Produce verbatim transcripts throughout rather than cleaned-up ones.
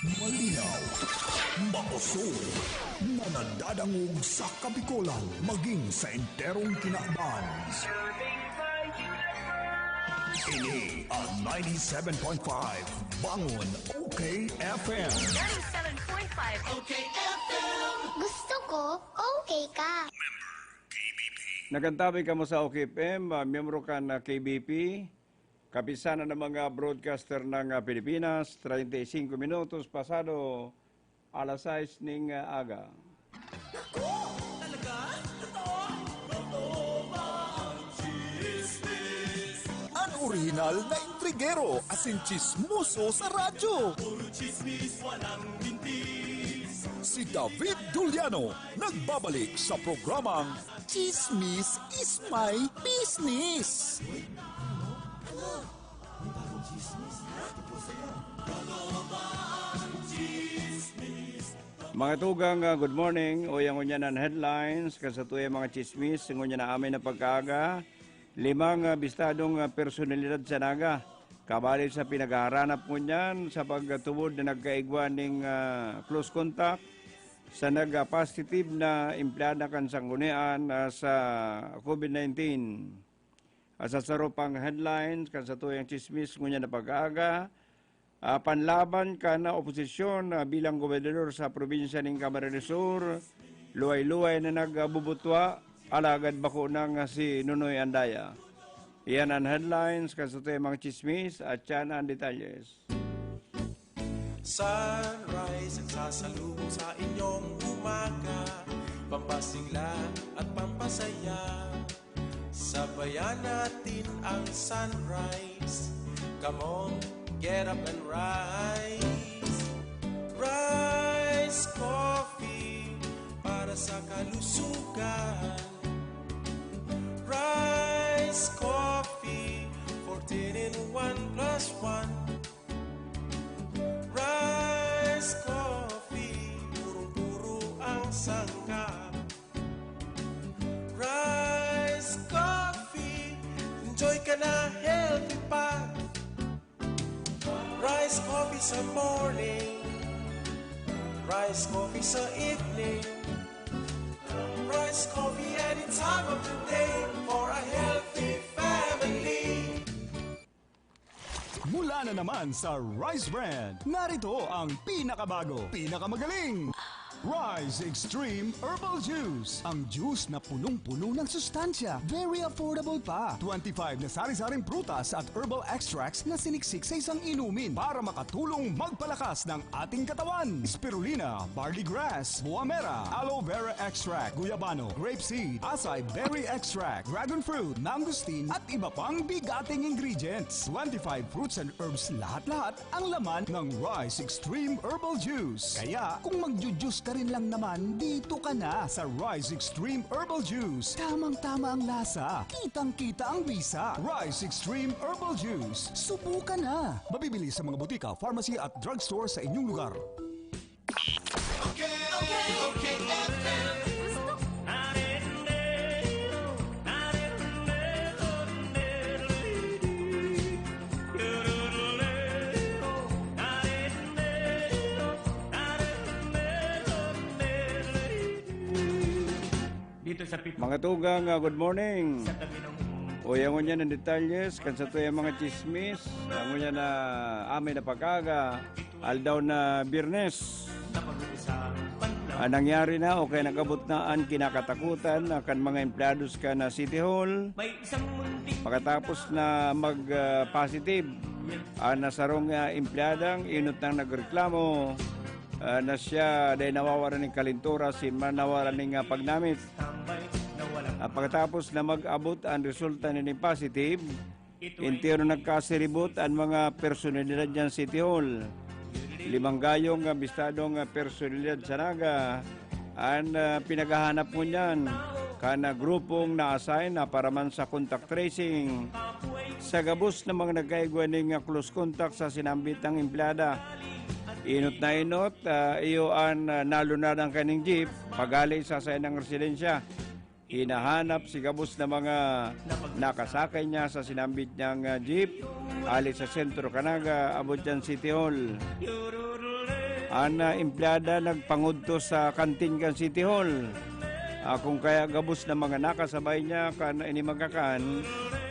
Malinaw, mausog, na nadadangog sa Kabikolan, maging sa enterong kinaban. Ini ang ninety-seven point five Bangon O K F M. Ninety-seven point five O K F M. Gusto ko, okay ka. Nagantabi kamo sa O K F M, ah, miyembro kan, ah, K B P, Kapisanan ng mga Broadcaster ng, ah, Pilipinas, treinta y cinco minutos pasado alas sais ning, ah, aga. Naku! Talaga? Totoo? Totoo ba ang chismis? An orihinal na intrigero asin chismoso sa radyo. Puro chismis, walang mintis. Si David Duliano, nagbabalik sa programang Chismis is my business. Mga tugang, ah, good morning. Uya ngunyan an headlines kan satuyang mga chismis ngunyan na amay na pagkaaga. Limang, ah, bistadong, ah, personalidad sa Naga, kabali sa pinaghaharanap ngunyan sa pagtubod na nagkaigwa ning, ah, close contact sa nag-positive na empleyada kan sanggunian, ah, sa COVID nineteen. Ah, sa saro pang headlines kan satuyang chismis ngunyan na pag-aaga, ah, panlaban kan oposisyon, ah, bilang gobernador sa probinsya nin Camarines Sur, luway-luway na nagbubutwa, alagad bako nang si Nonoy Andaya. Iyan an headlines kan satuyang mga chismis at yan ang detalyes. Sunrise ang sasalubong sa inyong umaga, pampasigla at pampasaya. Sabayan natin ang sunrise. Come on, get up and rise. Rise Coffee para sa kalusugan. Rise Coffee, fourteen in one plus one. Rise Coffee, purong-puro ang sangkap. Rise Coffee, enjoy ka na, healthy pa. Rise Coffee sa morning, Rise Coffee sa evening, Rise Coffee any time of the day for a healthy family. Mula na naman sa Rise Brand, narito ang pinakabago, pinakamagaling Rise Extreme Herbal Juice. Ang juice na punong-puno ng sustansya, very affordable pa. Twenty-five na sari-saring prutas at herbal extracts na siniksik sa isang inumin para makatulong magpalakas ng ating katawan. Spirulina, barley grass, buamera, aloe vera extract, guyabano, grape seed, acai berry extract, dragon fruit, mangosteen, at iba pang bigating ingredients. Twenty-five fruits and herbs lahat-lahat ang laman ng Rise Extreme Herbal Juice. Kaya, kung magju-juice ka rin lang naman, dito ka na sa Rise Extreme Herbal Juice. Tamang-tama ang lasa, kitang-kita ang bisa. Rise Extreme Herbal Juice. Subukan na! Mabibili sa mga butika, pharmacy at drugstore sa inyong lugar. Dito sa Pit- Mga tugang, ah, good morning. Sa kami ng Uya ngunyan ang detalyes kan satuyang mga chismis. Ngunyan na amay na pag-aga, aldaw na Biyernes. Napag-uusapan lang. Ah, nangyari na o kaya nag-abot na an kinakatakutan na kan mga empleyados kan City Hall. May isang munting Pagkatapos na mag, ah, positive, ah, na sarong, ah, empleyadang inot nang nagreklamo, ah, na siya dahil nawawalan ning kalintura, sin man nawalan ning, ah, pagnamit. Tambay na walang Ah, pagkatapos na mag-abot ang resulta nining positive, Ito ay entero nagkasiribot an mga personalidad niyan City Hall. Limang gayong, ah, bistadong, ah, personalidad sa Naga an, ah, pinaghahanap ngunyan kan, ah, grupong na-assign na paraman sa contact tracing. Sa gabos na mga nagkaigwa ning, ah, close contact sa sinambit na empleyada, inot na inot, ah, iyo an, ah, nalunadan kaning jeep paghale sa saindang residensya. Hinahanap si gabos na mga nakasakay niya sa sinambit niyang, ah, jeep, hale sa sentro kan Naga, abot diyan City Hall. An, ah, empleyada nagpangudto sa kantin kan City Hall. Ah, kung kaya gabos na mga nakasabay niya kan ini magkakan,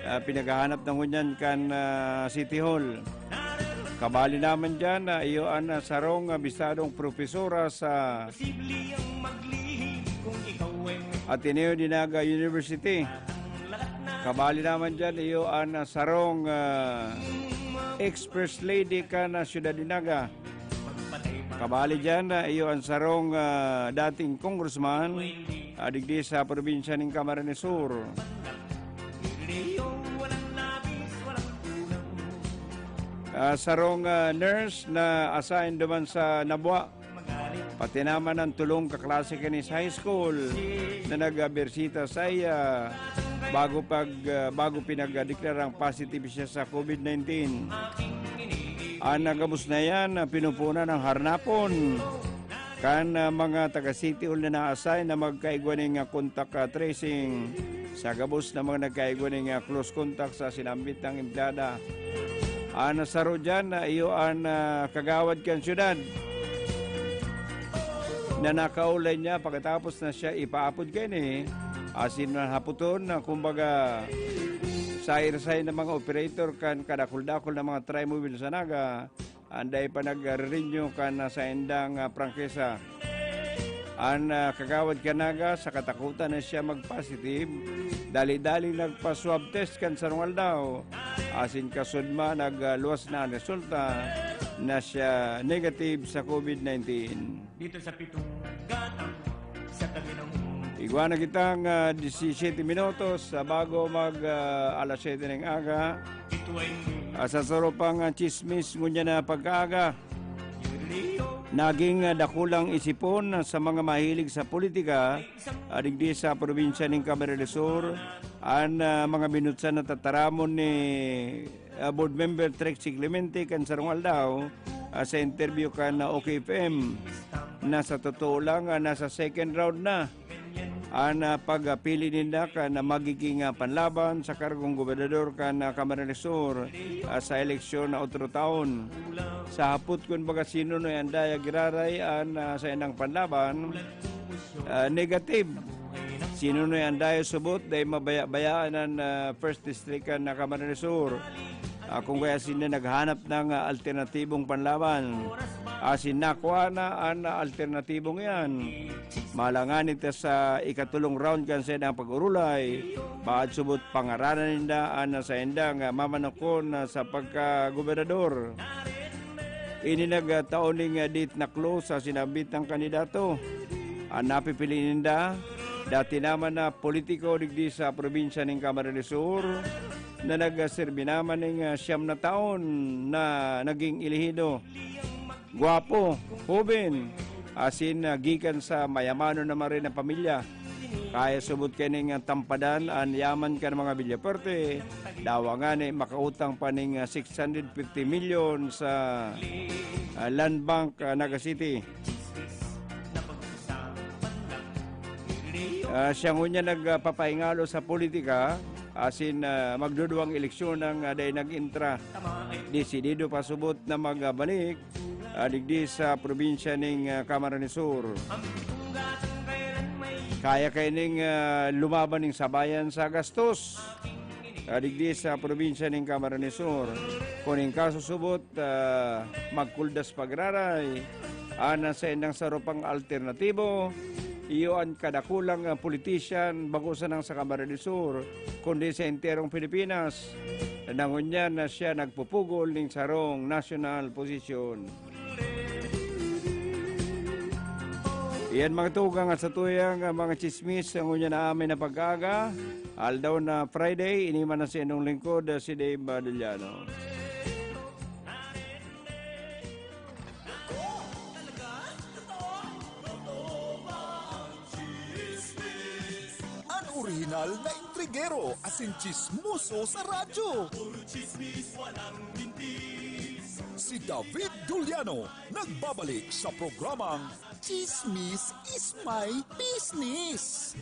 ah, pinaghahanap na ngunyan kan, ah, City Hall. Kabali naman diyan, ah, iyo an, ah, sarong, ah, bistadong propesora sa Ateneo de Naga University. Kabali naman diyan, iyo an, ah, sarong, ah, ex-first lady kan, ah, Syudad de Naga. Kabali diyan, ah, iyo an sarong, ah, dating congressman, ah, digdi sa probinsya nin Camarines Sur. Ah, sarong, ah, nurse na assign duman sa Nabua. Pati naman an tolong kaklase kan sa high school na nagbirisita saiya bago pag, ah, bago pinagdeklarang positive siya sa COVID nineteen. An gabos na iyan, ah, pinupunan an harnapon kan, ah, mga taga City Hall na na-assign na magkaigwa nin, ah, contact, ah, tracing sa gabos na mga nagkaigwa nin, ah, close contact sa sinambit na empleyada. An saro diyan na iyo an, ah, kagawad kan syudad na nakaulay niya pakatapos na siya ipaapod kaini. Asin man hapoton na, kumbaga, sa irsay na mga operator kan kadakul-dakul na mga trimobile sa Naga, an dai pa nagre-renew kan, ah, saindang, ah, prangkisa. An, ah, kagawad kan Naga, sa katakutan na siya mag-positive, dali-dali nagpa-swab test kan sarong aldaw. Asin kasudma, nagluwas na an resulta na siya negative sa COVID nineteen. Dito sa pitong gatang sa tabi ng Igwa na kitang, ah, disisyete minutos, ah, bago mag, ah, alas siyete ng aga. Ito ay Ah, sa saro pang, ah, chismis ngunyan na pag-aaga, naging, ah, dakulang isipon, ah, sa mga mahilig sa politika, ah, digdi sa probinsya nin Camarines Sur, an, ah, mga binutsan na tataramon ni, ah, Board Member Trixie Clemente kan sarong aldaw, ah, sa interview kan, ah, O K F M, na sa totoo lang, ah, nasa second round na an, ah, pagpili ninda kan, ah, magiging, ah, panlaban sa kargong gobernador kan, ah, Camarines Sur, ah, sa eleksyon na otro taon. Sa hapot kun baga sino na yan daya giraray an, ah, sa inang panlaban, ah, negative. Sino na yan daya subot, dahil mabaya-bayaan an, ah, first district kan, ah, Camarines Sur. Ah, kung kaya sinda naghanap ng, ah, alternatibong panlaban. Asin nakuha na an alternatibong iyan. Malangan ito sa ikatolong round kan saindang pag-urulay. Baad subot pangaranan ninda an saindang, ah, mamanokon, ah, sa pagkagobernador. Ini nagtao ning, ah, date na close sa sinambit ng kandidato. An napipili ninda, dati naman na politiko digdi sa probinsya nin Camarines Sur, na nagserbi naman ning, ah, siyam na taon na naging elehido. Gwapo, hoben, asin, ah, gikan sa mayamanon na maray na pamilya. Kaya subot kaining, ah, tampadan an yaman kan mga Villafuerte, dawa ngani makautang pa ning, ah, six hundred fifty million sa, ah, Land Bank, ah, Naga City. Ah, siya ngunyan nagpapahingalo sa politika, asin, ah, magduduwang eleksyon ang, ah, dai nag-entra. Desidido pa subot na magbalik, ah, digdi sa probinsya ning, ah, Camarines Sur. Kaya kaining, ah, lumaban ning sabayan sa gastos, ah, digdi sa probinsya ning Camarines Sur. Kun in kaso subot, ah, magkuldas pagraray, an saindang saro pang alternatibo, iyo an kadakulang, ah, politician, bako sanang sa Camarines Sur, kundi sa enterong Pilipinas, na ngunyan na siya nagpupugol ning sarong nasyonal posisyon. Iyan mga tugang at sa tuyang, ah, mga chismis, ang ngunyan na amin na pag-aga, aldaw na Friday, ini man ang sa inyong lingkod, ah, si Dave Baduliano. An orihinal na intrigero asin chismoso sa radyo. Si David Duliano nagbabalik sa programang Chismis is my business.